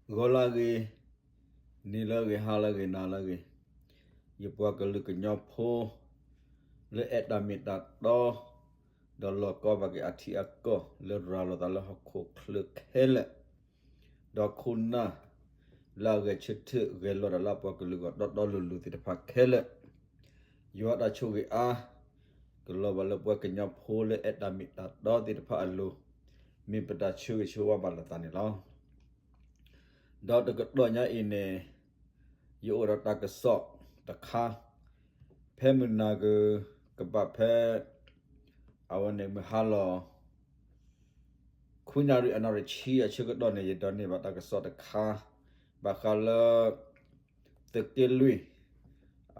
ဂီၤလၢအဂ့ၤ, နံၤလၢအဂ့ၤ, ဟါလၢအဂ့ၤ, နၤလၢအဂ့ၤ, ယပှၤကလုာ်ကညီဖိ လၢအဲၣ်တၢ်မ့ၢ်တၢ်တီ ဒီးလီၤကီဘၣ်က့ၤအထံအကီၢ် လၢရၤလီၤသးလၢဟီၣ်ခိၣ်ချၢခဲလၢာ်, ဒီးခိၣ်နၢ် လၢအဂဲၤဆၢထၢၣ်ဂဲၤလိာ်တၢ်လၢအပှၤကလုာ်ဂီၢ်တီတီလိၤလိၤသ့ၣ်တဖၣ်ခဲလၢာ်, ယွၤတၢ်ဆိၣ်ဂ့ၤအါ ကလီၤဘၣ်လၢပှၤကညီဖိလၢအဲၣ်တၢ်မ့ၢ်တၢ်တီသ့ၣ်တဖၣ်အလိၤ, မ့ၢ်ပတၢ်ဆၢဂ့ၤဆၢဝါဘၣ်လိာ်သးန့ၣ်လီၤ. ဒီးတကတီၢ်ညါအံၤန့ၣ် ယအိၣ်ဒီးတၢ်ကစီၣ်တခါ, ဖဲမုၢ်နၤက ကဘၣ်ဖဲ အဝဲန့ၣ် မုၢ်ဟါလီၤ ခွံနၣ်ရံၣ်အနၣ်ရံၣ်ဆံအဆၢကတီၢ်န့ၣ် ယဒိးန့ၢ်ဘၣ်တၢ်ကစီၣ်တခါ, ဘၣ်ဃးလၢ သုးက့လွံၢ်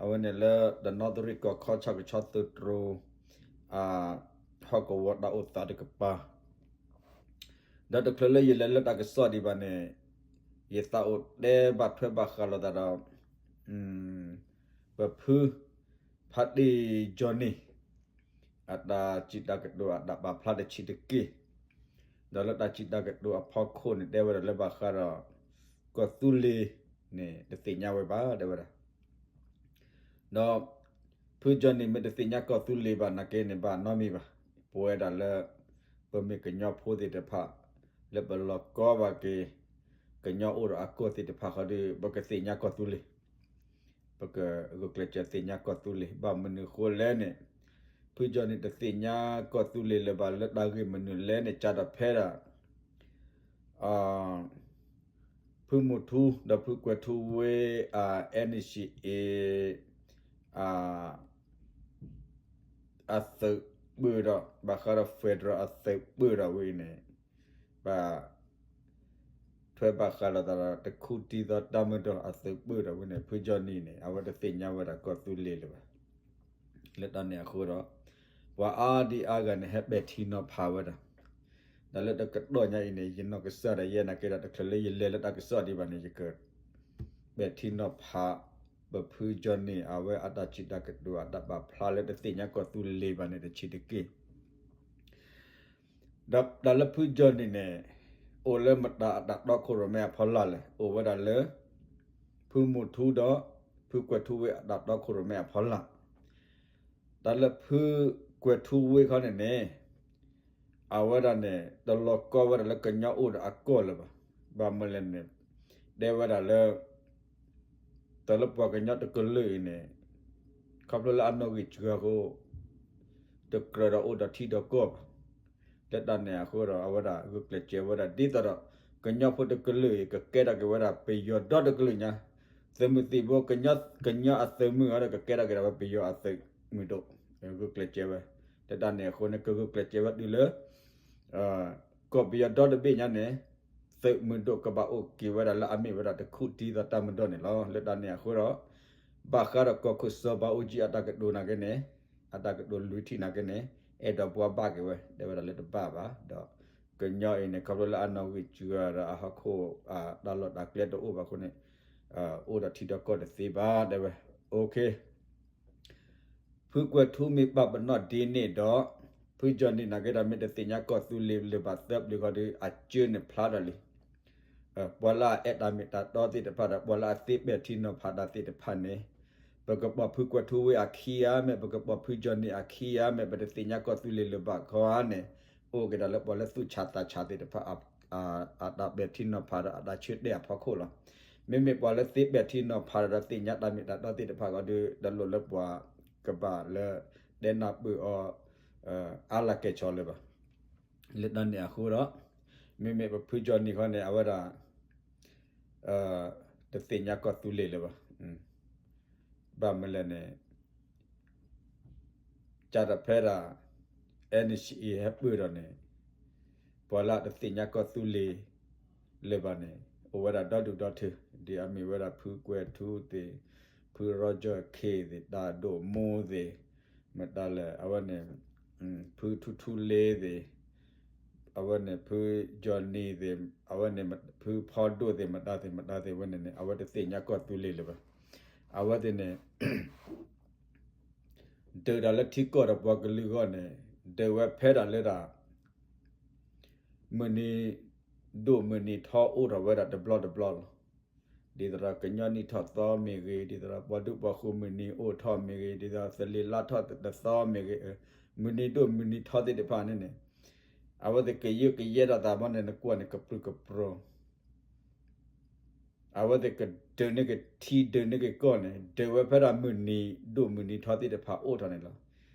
အဝဲန့ၣ်လၢ တနီသရံၣ်ကီၢ်ခီ ဆၣ်ကဆီသုးတြိၤ အ ဟီၣ်ကဝီၤတၢ်အိၣ်သးတကပၤ, ဒီးတချုးလၢယလဲၤလၢတၢ်ကစီၣ်ဒံးဘၣ်န့ၣ် ယသးအိၣ်တဲဘၣ်ထွဲဘၣ်ဃးလိာ်သးဒီး ပဖု ဖးတံၢ်ကၠီၣ်နံၣ် အတၢ်စံးတၢ်ကတိၤအတၢ်ပာ်ဖျါတဆံးတက့ၢ်, ဒီးလၢတၢ်စံးတၢ်ကတိၤအဖီခိၣ်န့ၣ် တဲဝဲဒၣ်လၢဘၣ်ဃးဒီး ကီၢ်သူလ့ၤန့ၣ် တသ့ၣ်ညါဝဲဘၣ် တဲဝဲဒၣ် ဒီး ဖုကၠီၣ်နံၣ်မ့ၢ်တသ့ၣ်ညါကီၢ်သူလ့ၤဘၣ်နာ်က့န့ၣ် ဘၣ်နီတမံၤဘၣ်, ပဝဲဒၣ်လၢ ပမ့ၢ်ကညီဖိသ့ၣ်တဖၣ် လၢပလီၤကီဘၣ်က့ၤ ကညီအိၣ်ဒီးအကီၢ်သ့ၣ်တဖၣ်ဃီဒီး ပကသ့ၣ်ညါကီၢ်သူလ့ၤ, ပကဂုာ်ကျဲးစၢးသ့ၣ်ညါကီၢ်သူလ့ၤ, ဘၣ်မနုၤဃိလဲၣ်န့ၣ် ဖုကၠီၣ်နံၣ်တသ့ၣ်ညါကီၢ်သူလ့ၤလၢၤဘၣ်လၢတၢ်ဂ့ၢ်မနုၤလဲၣ်န့ၣ် ကၢ်ဒီးဖဲဒၣ် ဖုမူထူ ဒီးဖုကွဲၤထူဝ့ အ NCA အ အသုးပၢၢ်ဒီး ဘၣ်ဃးဒီး federal အသုးပၢၢ်ဒီးဝံၤန့ၣ် ဘၣ် ထွဲဘၣ်ဃးလိာ်သးဒီး တခူၣ်တံၢ်သီတၢ်မုၢ်ဒီးအသုးပၢၢ်ဒီးဝံၤန့ၣ် ဖုကၠီၣ်နံၣ်န့ၣ် အဝဲတသ့ၣ်ညါဝဲဒၣ်ကီၢ်သူလ့ၤလၢၤဘၣ်. လၢတၢ်န့ၣ်အဃိဒီး ပှၤအါဒံအါဂၤန့ၣ် ဟဲပဲာ်ထံနီၤဖးဝဲဒၣ် ဒီးလၢတကတီၢ်ညါအံၤန့ၣ် ယနီၢ်ကစၢ်ဒၣ်ယဲနာ်က့ဒီး တချုးလၢယလဲၤလၢတၢ်ကစီၣ်ဒံးဘၣ်န့ၣ် ယက ပဲာ်ထံနီၤဖး ပဖုကၠီၣ်နံၣ် အဝဲအတၢ်စံးတၢ်ကတိၤအတၢ်ပာ်ဖျါလၢတသ့ၣ်ညါကီၢ်သူလ့ၤဘၣ်န့ၣ် တဆံးတက့ၢ်. ဒီးတၢ်လၢဖုကၠီၣ်နံၣ်န့ၣ် အိၣ်လၢမတၤအတၢ်တီခိၣ်ရိၣ်မဲအဖီလာ်လဲၣ်, အိၣ်ဝဲဒၣ်လၢ ဖုမူထူဒီး ဖုကွဲၤထူဝ့အတၢ်တီခိၣ်ရိၣ်မဲအဖီလာ် တၢ်လၢဖုကွဲၤထူဝ့ခီန့ၣ်န့ၣ် အဝဲဒၣ်န့ၣ် တလီၤကီဝဲဒၣ်လၢကညီအိၣ်ဒီးအကီၢ်လၢၤဘၣ်. ဘၣ်မနုၤလဲၣ်န့ၣ် တဲဝဲဒၣ်လၢ တၢ်လၢပှၤကညီတကလုာ်အံၤန့ၣ် ခီဖျိလၢအနီၣ်ဂံၢ်စှၤအဃိ တကြၢးဒီးအိၣ်ဒီးထံဒီးကီၢ်ဘၣ်. လၢတၢ်န့ၣ်အဃိဒီး အဝဲဒၣ်ဂုာ်ကျဲးစၢးဝဲဒၣ် ဒ်သိးဒီး ကညီဖိတကလုာ်အံၤ ကကဲထီၣ်က့ၤဝဲဒၣ်ပယီၤဒီတကလုာ်ညါ, သုးမုၢ်သံၣ်ဘိ ကညီအသုးမုၢ်အံၤဒီး ကကဲထီၣ်က့ၤဒၣ်ဝဲပယီၤအသုးမုၢ်ဒိၣ်, ဂုာ်ကျဲးစၢးဝဲ. လၢတၢ်န့ၣ်အဃိန့ၣ် ကဂုာ်ကျဲးစၢးဝဲတုၤလၢ ကီၢ်ပယီၤဒီတဘ့ၣ်ညါန့ၣ် သုးမုၢ်ဒိၣ်ကဘၣ်အိၣ်က့ၤဝဲဒၣ်လၢအမ့ၢ်ဝဲဒၣ်တခူၣ်တံၢ်သီတၢ်မုၢ်ဒီၣ်န့ၣ်လီၤ. လၢတၢ်န့ၣ်အဃိဒီး ဘၣ်ဃးဒီးကီၢ်ခိၣ်စီၤဘးအူကၠံအတၢ်ကတိၤနာ်က့န့ၣ် အတၢ်ကတိၤလွံၢ်ထံၣ်နာ်က့န့ၣ် အဲၣ်ဒိးဘှါဘၣ်က့ၤဝဲ တဲဝဲဒၣ်လၢတဘၣ်ဘၣ်ဒီး ကညီအံၤန့ၣ် ခီဖျိလၢအနီၣ်ဂံၢ်စှၤဒီးအဟီၣ်ခိၣ် တၢ်လီၢ်တၢ်ကျဲတအိၣ်ဘၣ်အဃိန့ၣ် အိၣ်ဒီးထံဒီးကီၢ်တသ့ဘၣ် တဲဝဲ. ဖုကွဲၤထူမ့ၢ်ပာ်ပနီၣ်ဒ်န့ၣ်ဒီး ဖုကၠီၣ်နံၣ်နာ်က့ဒီး မ့ၢ်တသ့ၣ်ညါကီၢ်သူလ့ၤလၢၤဘၣ်သၢပျုၤဃီဒီး အစၢန့ၣ်ဖျါထီၣ်လံ. ပှၤလၢအအဲၣ်တၢ်မ့ၢ်တၢ်တီသ့ၣ်တဖၣ်ဒီး ပှၤလၢအသ့ပဲာ်ထံနီၤဖးတၢ်သ့ၣ်တဖၣ်န့ၣ် ပကပိာ်ဖုကွဲၤထူဝ့အခံဧါ, မ့ၢ်ပကပိာ်ဖုကၠီၣ်နံၣ်အခံဧါ, မ့ၢ်ပတသ့ၣ်ညါကီၢ်သူလ့ၤလၢၤဘၣ်ခီဧါန့ၣ် အိၣ်က့ၤဒၣ်လၢပှၤလၢသူၣ်ဆးသးဆးသ့ၣ်တဖၣ် အတၢ်ပဲာ်ထံနီၤဖးဒီးအတၢ်ဆၢတဲာ်အဖီခိၣ်လီၤ. မ့မ့ၢ်ပှၤလၢသ့ပဲာ်ထံနီၤဖးဒီးသ့ၣ်ညါတၢ်မ့ၢ်တၢ်တီသ့ၣ်တဖၣ်ဃီဒီး တလိၣ်လၢပှၤကဘၣ်လၢ တဲနၢ်ပၢၢ်အီၤ အါလၢကဲၣ်ဆိးလၢၤဘၣ်. လၢတၢ်န့ၣ်အဃိဒီး မ့မ့ၢ်ပဖုကၠီၣ်နံၣ်ခီန့ၣ် အဝဲဒၣ် တသ့ၣ်ညါကီၢ်သူလ့ၤလၢၤဘၣ်. ဘၣ်မနုၤလဲၣ်န့ၣ် ကၢ်တဖဲဒၣ် NCA ဟဲပၢၢ်ဒီးန့ၣ် ပှၤလၢအတသ့ၣ်ညါကီၢ်သူလ့ၤလၢၤဘၣ်န့ၣ် အိၣ်ဝဲဒၣ်ဒီဒူၣ်ဒီထၢ ဒ်အမ့ၢ်ဝဲဒၣ်ဖုကွဲၤထူသ့ၣ်, ဖု Roger K သ့ၣ်, တၢ်ဒိၣ်မူသ့ၣ်, မတၤလဲၣ် အဝဲန့ၣ် ဖုထူထူလ့သ့ၣ်, အဝဲန့ၣ်ဖုကၠီၣ်နံၣ်သ့ၣ်, အဝဲန့ၣ်ဖုဖီဒိၣ်သ့ၣ် မတၤသ့ၣ်မတၤသ့ၣ်ဝဲန့ၣ်န့ၣ် အဝဲတသ့ၣ်ညါကီၢ်သူလ့ၤလၢၤဘၣ်. အဝဲသ့ၣ်န့ၣ် ဒုးတၢ်လၢထံကီၢ်ဒီးပှၤကလုာ်အဂီၢ်န့ၣ် ဒုးဝဲဖဲဒၣ်လၢဒၣ် မုၢ်နံၤ ဒိၣ်မုၢ်နံၤထီအိၣ်ထီၣ်ဝဲဒၣ်တဘျီတဘျီလီၤ. ဒ်သိးဒီးကညီနံၣ်ထီၣ်သီမ့ၢ်ဂ့ၤ, ဒ်သိးဒီးပှၤဒူပှၤဃိၤမုၢ်နံၤအိၣ်ထီၣ်မ့ၢ်ဂ့ၤ, ဒ်သိးသလ့ၤလါထီၣ်တသီမ့ၢ်ဂ့ၤ, မုၢ်နံၤဒိၣ်မုၢ်နံၤထီသ့ၣ်တဖၣ်န့ၣ်န့ၣ်, အဝဲသ့ၣ်ကယၢကယဲထီၣ်သးဘီန့ၣ် နကွၢ်န့ၣ်ကပြုၢ်ကပြီၤ အဝဲသ့ၣ်ကဒုးန့ၢ်ကထံဒုးန့ၢ်ကကီၢ်န့ၣ် ဒုးဝဲဖဲဒၣ်မုၢ်နံၤဒိၣ်မုၢ်နံၤထီသ့ၣ်တဖၣ်အိၣ်ထီၣ်န့ၣ်လီၤ.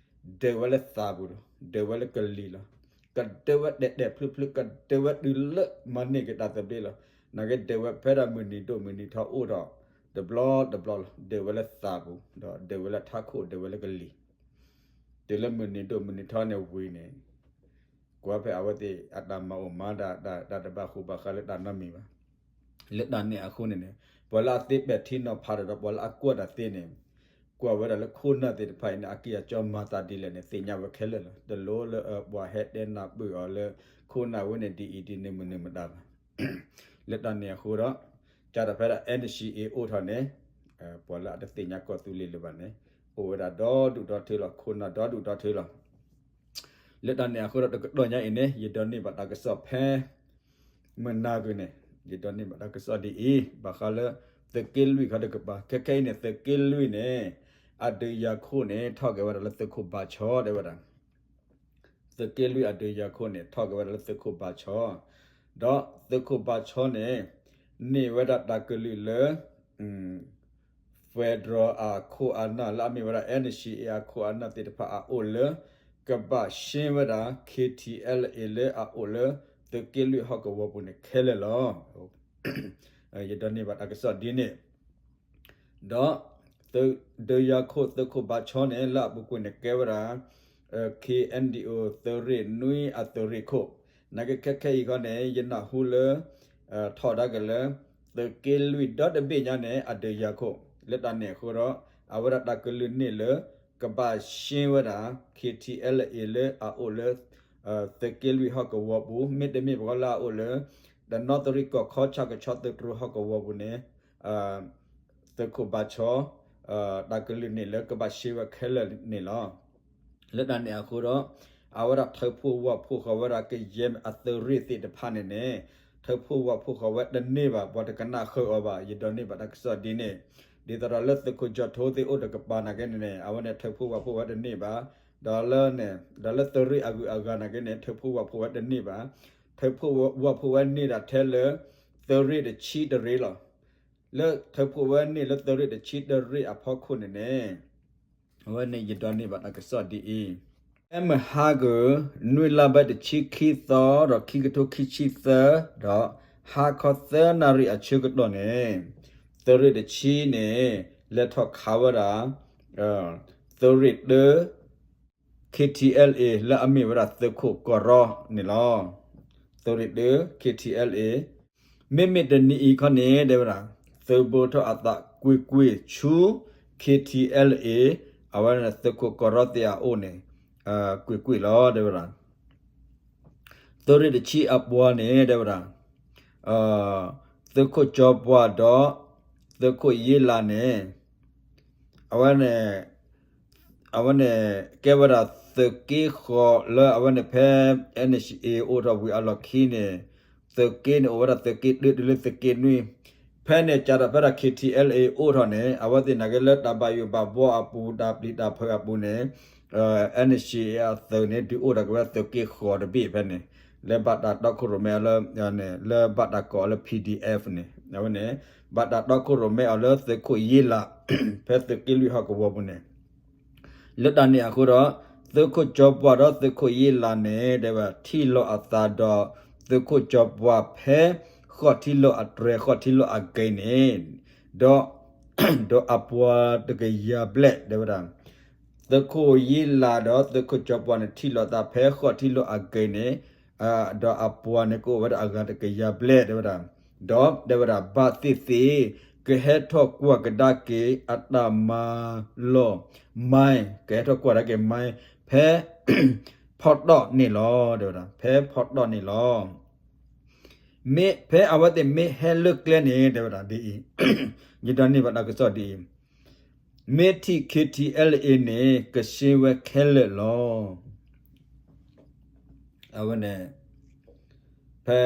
ဒုးဝဲလၢသးပူၤလီၤ. ဒုးဝဲလၢကလံၤလီၤ. ကဒုးဝဲတဲာ်တဲာ်ဖျုးဖျုး ကဒုးဝဲတုၤလၢမၤန့ၢ်က့ၤတၢ်သဘျ့လီၤ. နာ်က့ဒုးဝဲဖဲဒၣ်မုၢ်နံၤဒိၣ်မုၢ်နံၤထီအိၣ်ထီၣ် တဘျီတဘျီလီၤ. ဒုးဝဲလၢသးပူၤ ဒီးဒုးဝဲလၢထးခိၣ် ဒုးဝဲလၢကလံၤ တုၤလၢမုၢ်နံၤဒိၣ်မုၢ်နံၤထီန့ၣ်ဝံၤန့ၣ် ကွၢ်ဖဲအဝဲသ့ၣ်အတၢ်မၤအိၣ်မၤဒၣ်တၢ်တဘၣ်ဃူဘၣ်ဃးလၢတၢ်နီတမံၤဘၣ်. လၢတၢ်န့ၣ်အဃိန့ၣ်န့ၣ် ပှၤလၢအသ့ပဲာ်ထံနီၤဖးဒီး ပှၤလၢအကွၢ်တၢ်သ့န့ၣ် ကွၢ်ဝဲဒၣ်လၢခိၣ်နၢ်သ့ၣ်တဖၣ်အံၤန့ၣ် အက့ၢ်အဂီၤမၤသးဒ်လဲၣ်န့ၣ် သ့ၣ်ညါဝဲခဲလၢာ်လီၤ. တလိၣ်လၢပှၤဟဲတဲနၢ်ပၢၢ်အီၤလၢ ခိၣ်နၢ်ဝဲန့ၣ်ဒ်အံၤဒ်န့ၣ်မနုၤမတၤဘၣ်. လၢတၢ်န့ၣ်အဃိဒီး ကၢ်ဒီးဖဲဒၣ် NCA အိၣ်ထီၣ်န့ၣ် ပှၤလၢအတသ့ၣ်ညါကီၢ်သူလ့ၤလၢၤဘၣ်န့ၣ် အိၣ်ဝဲဒၣ်ဒီဒူၣ်ဒီထၢလီၤ. ခိၣ်နၢ်ဒီဒူၣ်ဒီထၢလီၤ. လၢတၢ်န့ၣ်အဃိဒီး တကတီၢ်ညါအံၤန့ၣ် ယဒိးန့ၢ်ဘၣ်တၢ်ကစီၣ်ဖဲ မုၢ်နၤဂ့ၤန့ၣ် ယဒိးန့ၢ်ဘၣ်တၢ်ကစီၣ်ဒ်အံၤ ဘၣ်ဃးလၢ သုးက့လွံၢ်ခီတကပၤ ခဲခဲအံၤန့ၣ် သုးက့လွံၢ်န့ၣ် အဒုးယၤခိၣ်န့ၣ် ထီၣ်က့ၤဝဲဒၣ်လၢသုးခိၣ်ဘါဆီ တဲဝဲဒၣ် သုးက့လွံၢ်အဒုးယၤခိၣ်န့ၣ် ထီၣ်က့ၤဝဲဒၣ်လၢသုးခိၣ်ဘါဆီ ဒီးသုးခိၣ်ဘါဆီန့ၣ် န့ၢ်ဝဲဒၣ်တၢ်ကလုၢ်လၢ federal အခိၣ်အနၢ်လၢအမ့ၢ်ဝဲဒၣ် NCA အခိၣ်အနၢ်သ့ၣ်တဖၣ်အအိၣ်လၢ ကဘၣ်ရှင်းဝဲဒၣ် KTLA လၢအအိၣ်လၢ သုးက့လွံၢ်ဟီၣ်ကဝီၤပူၤန့ၣ်ခဲလၢာ်လီၤ. ယဒိးန့ၢ်ဘၣ်တၢ်ကစီၣ်ဒ်န့ၣ် ဒီး ဒုးယၤခိၣ်သုးခိၣ်ဘါဆီန့ၣ် လၢအပူၤကွံာ်န့ၣ်ကဲဝဲဒၣ် KNDO သုးရ့ၣ်နွံအသုးရ့ၣ်ခိၣ်, နာ်က့ခဲခဲအံၤခီန့ၣ် ယနၢ်ဟူလၢ ထီၣ်ဒါက့ၤလၢ သုးက့လွံၢ်ဒီတဘ့ၣ်ညါန့ၣ် အဒုးယၤခိၣ်, လၢတၢ်န့ၣ်အဃိဒီး အဝဲဒၣ်တၢ်ကလုၢ်န့ၢ်လၢ ကဘၣ်ရှင်းဝဲဒၣ် KTLA လၢအအိၣ်လၢ သုးက့လွံၢ်ဟီၣ်ကဝီၤပူၤ မ့တမ့ၢ်ပှၤလၢအအိၣ်လၢ တနီသရံၣ်ကီၢ်ခီ ဆၣ်ကဆီသုးတြိၤဟီၣ်ကဝီၤပူၤန့ၣ် သုးခိၣ်ဘါဆီ တၢ်ကလုၢ်န့ၣ်လၢကဘၣ်ရှင်းဝဲခဲလၢာ်န့ၣ်လီၤ. လၢတၢ်န့ၣ်အဃိဒီး အဝဲဒၣ်ထုးဖှိၣ်ဝၣ်ဖှိၣ်ဃီၤဝဲဒၣ်ကယဲၢ်အသုးရ့ၣ်သ့ၣ်တဖၣ်န့ၣ်န့ၣ် ထုးဖှိၣ်ဝၣ်ဖှိၣ်ဃီၤဝဲတန့ၢ်ဘၣ် ပှၤတကနၣ်ဃုာ်အီၤဘၣ် ယဒိးန့ၢ်ဘၣ်တၢ်ကစီၣ်ဒ်န့ၣ်, ဒ်သိးဒီးလၢသုးခိၣ်ကၠီၣ်ထိသ့ၣ်အိၣ်တကပၤနာ်က့န့ၣ်န့ၣ် အဝဲန့ၣ်ထုးဖှိၣ်ဝၣ်ဖှိၣ်ဝဲတန့ၢ်ဘၣ်, ဒီးလၢန့ၣ် ဒီးလၢသုးရ့ၣ်အဂုၤအဂၤနာ်က့န့ၣ် ထုးဖှိၣ်ဝၣ်ဖှိၣ်ဝဲတန့ၢ်ဘၣ်, ထုးဖှိၣ်ဝၣ်ဖှိၣ်ဝဲန့ၢ်ဒၣ်ထဲလၢ သုးရ့ၣ်တဆံတရ့ၣ်လီၤ. လၢထုးဖှိၣ်ဝဲန့ၢ်လၢသုးရ့ၣ်တဆံတရ့ၣ်အဖီခိၣ်န့ၣ်န့ၣ် အဝဲန့ၣ်ယဒိးန့ၢ်ဘၣ်တၢ်ကစီၣ်ဒ်အံၤ, ဖဲမဟါကၢၤ နွံလါဘၢၣ်တဆံခံသီ ဒီးခံကထိခံဆံသၢ ဒီးဟါခီသၢနၣ်ရံၣ်အဆၢကတီၢ်န့ၣ် သုးရ့ၣ်တဆံန့ၣ် လဲၤထီၣ်ခးဝဲဒၣ် သုးရ့ၣ်တၢ KTLA လၢအမ့ၢ်ဝဲဒၣ်သုးခိၣ်ကီၢ်ရီန့ၣ်လီၤ. သုးရ့ၣ်တၢ KTLA မ့မ့ၢ်တနံၤအံၤခီန့ၣ် တဲဝဲဒၣ် သုးဘူးထီၣ်အသးကွ့ၢ်ကွ့ၢ်ဆူ KTLA အဝဲန့ၣ်သုးခိၣ်ကီၢ်ရီသ့ၣ်အအိၣ်န့ၣ် ကွ့ၢ်ကွ့ၢ်လီၤ တဲဝဲဒၣ်. သုးရ့ၣ်တဆံအပှၤန့ၣ် တဲဝဲဒၣ် သုးခိၣ်ကၠီပှၢ်ဒီး သုးခိၣ်ယ့လးန့ၣ် အဝဲန့ၣ် အဝဲန့ၣ် ကဲဝဲဒၣ်သုးက့ဃီၤလၢအဝဲန့ၣ်ဖဲ NCA အိၣ်ထီၣ်ဝံၤအလီၢ်ခံန့ၣ် သုးက့န့ၣ်အိၣ်ဝဲဒၣ်သုးက့တၢတုၤလၢသုးက့နွံ, ဖဲန့ၣ်ကၢ်ဒီးဖဲဒၣ် KTLA အိၣ်ထီၣ်န့ၣ် အဝဲသ့ၣ်နာ်က့လၢတၢ်ဘၣ်ယိၣ်ဘၣ်ဘှီအပူၤ တၢ်ပျံၤတၢ်ဖုးအပူၤန့ၣ် NCA အသုးန့ၣ် ဒုးအိၣ်ထီၣ်က့ၤဝဲသုးက့ဃီၤတဘ့ၣ်ဖဲန့ၣ် လၢဘၣ်တၢ်တီခိၣ်ရိၣ်မဲအီၤလၢ လၢဘၣ်တၢ်ကိးအီၤလၢ PDF န့ၣ် အဝဲန့ၣ် ဘၣ်တၢ်တီခိၣ်ရိၣ်မဲအီၤလၢသုးခိၣ်ယ့လး ဖဲသုးက့လွံၢ်ဟီၣ်ကဝီၤပူၤန့ၣ် လၢတၢ်န့ၣ်အဃိဒီး သုးခိၣ်ကၠီပှၢ်ဒီးသုးခိၣ်ယ့လးန့ၣ် တဲဝဲဒၣ် ထံၣ်လိာ်အသးဒီး သုးခိၣ်ကၠီပှၢ်ဖဲ ဃီၣ်ထံလိာ်အတြဲၤ ဃီၣ်ထံလိာ်အဂ့ၤန့ၣ် ဒီး ဒီးအပှၤတကယၤဘျဲၣ် တဲဝဲဒၣ် သုးခိၣ်ယ့လးဒီးသုးခိၣ်ကၠီပှၢ်န့ၣ် ထံၣ်လိာ်သးဖဲဃီၣ်ထံလိာ်အဂ့ၤန့ၣ် ဒီးအပှၤန့ၣ်ကအိၣ်ဝဲဒၣ်အဂၤတကယၤဘျဲၣ် တဲဝဲဒၣ်. ဒီးတဲဝဲဒၣ် ဘၣ်သ့ၣ်သ့ၣ် ကဟဲထီၣ်ကွၢ်ကဒါက့ၤအတၢ်မၤလီၢ် မိုင်း ကဟဲထီၣ်ကွၢ်ကဒါက့ၤ မိုင်း ဖဲ ဖီတီၣ်န့ၣ်လီၤ တဲဝဲဒၣ် ဖဲဖီတီၣ်န့ၣ်လီၤ. မ့ၢ်ဖဲအဝဲသ့ၣ်မ့ၢ်ဟဲလၢကျဲန့ၣ် တဲဝဲဒၣ်ဒ်အံၤ, ယဒိးန့ၢ်ဘၣ်တၢ်ကစီၣ်ဒ်အံၤ, မ့ၢ်ထံၣ် KTLA န့ၣ် ကရှင်းဝဲခဲလၢာ်လီၤ. အဝဲန့ၣ် ဖဲ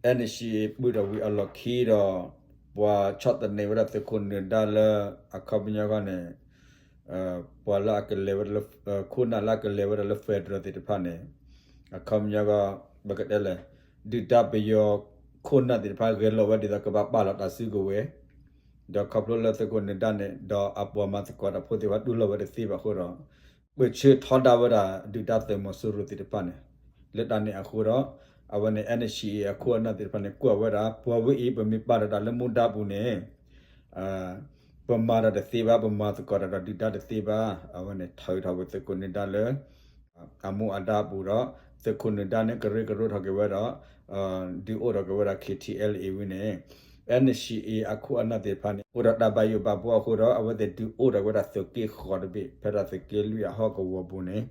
အဲၣ်နၡံၣ်အ့ၣ် ပှဲၤဒီးဝံၤအလီၢ်ခံဒီး ပှၤဆီၣ်သနံးဝဲဒၣ်သုးခိၣ်နၢၤဒါလၢ အခီပညီဃီန့ၣ် ပှၤလၢအကလဲၤဝဲဒၣ်လၢ ခိၣ်နၢ်လၢအကလဲၤဝဲဒၣ်လၢ federal သ့ၣ်တဖၣ်န့ၣ် အခီပညီဃီ ပကတဲလဲၣ် ဒုၣ်ဒါပယီၤခိၣ်နၢ်သ့ၣ်တဖၣ်ဂဲၤလိာ်ဝဲဒ်သိးကဘၣ်ပာ်လီၤတၢ်စုကဝဲၤ ဒီးခီဖျိလၢသုးခိၣ်နၢၤဒါန့ၣ် ဒီးအပှၤမၤသကိးတၢ်ဖိသ့ၣ်တဖၣ်တူၢ်လိာ်ဝဲတသ့ဘၣ်အဃိဒီး ပၢၢ်ဆၢထီဒါဝဲဒၣ်ဒုၣ်ဒါသုးမီၤစိရိၤသ့ၣ်တဖၣ်န့ၣ် လၢတၢ်န့ၣ်အဃိဒီး အဝဲန့ၣ် အဲၣ်နၡံၣ်အ့ၣ် အခိၣ်အနၢ်သ့ၣ်တဖၣ်န့ၣ် ကွၢ်ဝဲဒၣ် ပှၤဝဲအံၤ ပမ့ၢ်ပာ်ဒီးတၢ်လၢမူဒါပူၤန့ၣ် ပမၤတၢ်တသ့ဘၣ်, ပမၤသကိးတၢ်ဒီးဒုၣ်ဒါတသ့ဘၣ်. အဝဲန့ၣ် ထုးထီၣ်ဝဲသုးခိၣ်နၢၤဒါလၢ အမူအဒါအပူၤဒီး သုးခိၣ်နၢၤဒါန့ၣ် ကရၢကရိထီၣ်က့ၤဝဲဒီး ဒုးအိၣ်ထီၣ်က့ၤဝဲဒၣ် K T L A ဝံၤန့ၣ် အဲၣ်နၡံၣ်အ့ၣ် အခိၣ်အနၢ်သ့ၣ်တဖၣ်န့ၣ် အိၣ်ဒီးတၢ်ဘၣ်ယိၣ်ဘၣ်ဘှီအဃိဒီး အဝဲသ့ၣ်ဒုးအိၣ်ထီၣ်ဝဲဒၣ်သုးက့ဃီတဘ့ၣ် ဖဲဒၣ်သုးက့လွံၢ်အဟီၣ်ကဝီၤပူၤန့ၣ်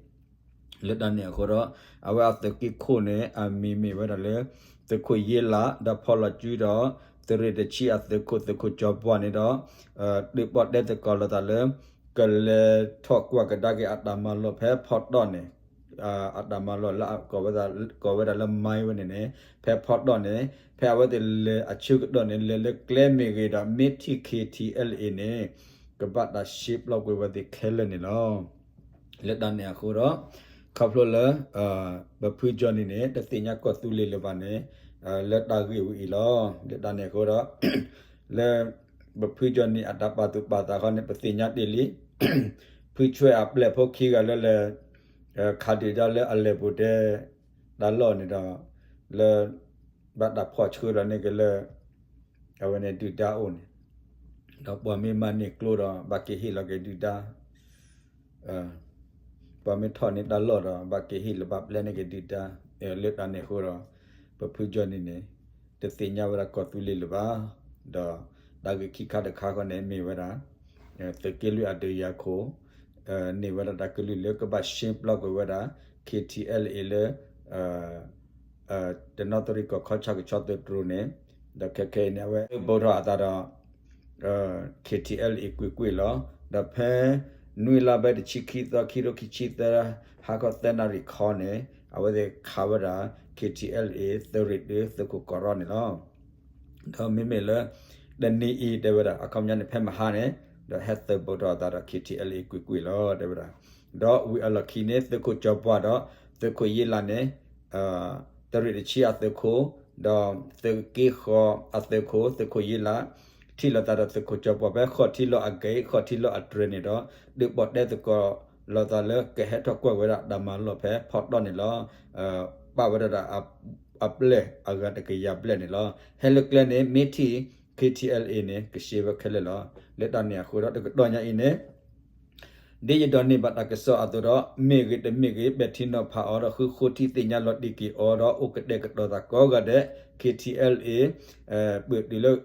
လၢတၢ်န့ၣ်အဃိဒီး အဝဲအသုးက့ခိၣ်န့ၣ် အမံၤမ့ၢ်ဝဲဒၣ်လၢ သုးခိၣ်ယ့လး ဒီးဖီလီၤစုဒီး သုးရ့ၣ်တဆံအသုးခိၣ် သုးခိၣ်ကၠီပှၢ်န့ၣ်ဒီး ဒုးပီၣ်တဲသကိးလိာ်သးလၢ ကလဲၤထီၣ်ကွၢ်ကဒါက့ၤအတၢ်မၤလိာ်ဖဲဖီတီၢ်န့ၣ် အတၢ်မၤလိာ်လၢ ကိးဝဲဒၣ်လၢ မံၤဝဲန့ၣ်န့ၣ် ဖဲဖီတီၢ်န့ၣ် ဖဲအဝဲသ့ၣ်လဲၤအဆၢကတီၢ်န့ၣ် လဲၤလၢကျဲမ့ၢ်ဂ့ၤဒီး မ့ၢ်ထံၣ် K T L A န့ၣ် ကဘၣ်တၢ်ရှဲပျီကွံာ်ဝဲသ့ၣ်ခဲလၢာ်န့ၣ်လီၤ. လၢတၢ်န့ၣ်အဃိဒီး ခီဖျိလၢ ပဖုကၠီနံၤန့ၣ် တသ့ၣ်ညါကီၢ်သူလ့ၤလၢၤဘၣ်န့ၣ် လၢတၢ်ဂ့ၢ်ဝဲအံၤလီၤ. လၢတၢ်န့ၣ်အဃိဒီး လၢ ပဖုကၠီနံၤအတၢ်ပာ်သူၣ်ပာ်သးခီန့ၣ် ပသ့ၣ်ညါတ့ၢ်လံ ဖုဆွဲအပျဲၢ်ဖိခံဂၤလၢလဲၤ ခးဒုၣ်ဒါလၢအလဲၤပူၤတဲ တၢ်လီၢ်န့ၣ်ဒီး လၢ ဘၣ်တၢ်ဖီၣ်ဆှၢလီၤန့ၢ်က့ၤလၢ အဝဲန့ၣ်ဒုၣ်ဒါအိၣ်န့ၣ် ဒီးပှၤမ့ၢ်မၤန့ၢ်ကျိဒီး ဘၣ်က့ၤဟ့ၣ်လီၤက့ၤဒုၣ်ဒါ ပှၤမ့ၢ်ထီၣ်န့ၢ်တၢ်လီၢ်ဒီး ဘၣ်က့ၤဟ့ၣ်လီၤဘၣ်ပျဲန့ၢ်က့ၤဒုၣ်ဒါ လၢတၢ်န့ၣ်အဃိဒီး ပဖုကၠီနံၤန့ၣ် တသ့ၣ်ညါဝဲဒၣ်ကီၢ်သူလ့ၤလၢၤဘၣ်. ဒီးတၢ်ဂ့ၢ်ခံခါတခါဃီန့ၣ် မ့ၢ်ဝဲဒၣ် သုးက့လွံၢ်အဒုးယၤခိၣ် န့ၢ်ဝဲဒၣ်တၢ်ကလုၢ်လၢကဘၣ်ရှဲပျီကွံာ်ဝဲဒၣ် K T L A လၢ တနီသရံၣ်ကီၢ်ခီၣ်ဆၣ်ကဆီသုးတြိၤန့ၣ် ဒီးခဲခဲအံၤန့ၣ် အဝဲဘိးထီၣ်အသးဒီး K T L A ကွ့ၢ်ကွ့ၢ်လီၤ. ဒီးဖဲ နွံလါဘဲတဆံခံသီ ခံထိခံဆံသၢ ဟါခီသၢနၣ်ရံၣ်ခီန့ၣ် အဝဲသ့ၣ်ခးဝဲဒၣ် K T L A သုးရ့ၣ်တၢ သုးခိၣ်ကီၢ်ရီန့ၣ်လီၤ. ဒီးမ့မ့ၢ်လၢ တနံၤအံၤတဲဝဲဒၣ် အခီပညီန့ၣ် ဖဲမဟါန့ၣ် ဒီးဟဲသုးဘိးထီၣ်အသးဒီး K T L A ကွ့ၢ်ကွ့ၢ်လီၤ တဲဝဲဒၣ်. ဒီးဝံၤအလီၢ်ခံန့ၣ် သုးခိၣ်ကၠီပှၢ်ဒီး သုးခိၣ်ယ့လးန့ၣ် သုးရ့ၣ်တဆံအသုးခိၣ် ဒီးသုးက့ဃီအသုးခိၣ် သုးခိၣ်ယ့လး ထံၣ်လိာ်သးဒီးသုးခိၣ်ကၠီပှၢ် ဖဲဃီၣ်ထံလီၢ်အက့ၤ ဃီၣ်ထံလီၢ်အတြဲၤန့ၣ်ဒီး ဒုးပီၣ်တဲသကိးလိာ်သးလၢကဟဲထီၣ်ကွၢ်ဝဲဒၣ်တၢ်မၤလိာ်ဖဲဖီတီၢ်န့ၣ်လီၤ. ပာ်ဝဲဒၣ်ဒီး အပျဲၢ်အဂၤတကယၤဘျဲၣ်န့ၣ်လီၤ. ဟဲလၢကျဲန့ၣ် မ့ၢ်ထံၣ် K T L A န့ၣ် ကရှဲဝဲခဲလၢာ်လီၤ. လၢတၢ်န့ၣ်အဃိဒီး တကတီၢ်ညါအံၤန့ၣ် ဒ်ယဒိးန့ၢ်ဘၣ်တၢ်ကစီၣ်အသိးဒီး မ့ၢ်ဂ့ၤတမ့ၢ်ဂ့ၤ ပဲာ်ထံနီၤဖးအီၤဒီး ဃုဃိထံသ့ၣ်ညါလီၤတံၢ်က့ၤအီၤဒီး အိၣ်ကတဲာ်ကတီၤသးကိးဂၤဒဲး K T L A ပၢၢ်တုၤလၢ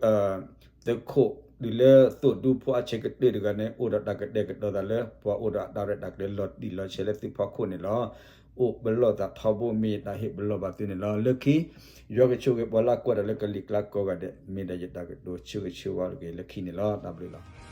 သုးခိၣ်တုၤလၢသုးဒူဖိအဆဲးကတၢၢ်တဂၤန့ၣ် အိၣ်ဒီးတၢ်ကတဲာ်ကတီၤသးလၢ ပှၤအိၣ်ဒီးအတၢ်ရဲၣ်တၢ်ကျဲၤလီၤတံၢ်လီၤဆဲးလၢသုးဖီခိၣ်န့ၣ်လီၤ. အိၣ်ပလီၢ်သးထီဘိမ့ၢ်တၢ်ဟ့ၣ်ပလီၢ်ဘၣ်သုန့ၣ်လီၤ. လၢခံ ယွၤကဆိၣ်ဂ့ၤပှၤလၢအကွၢ်တၢ်လၢကလံၤကျါကိးဂၤဒဲး မ့ၢ်ဒၣ်ယတၢ်ကတိၤဆၢဂ့ၤဆၢဝါလီၤက့ၤလၢခံန့ၣ်လီၤ. တၢ်ဘျုးလီၤ.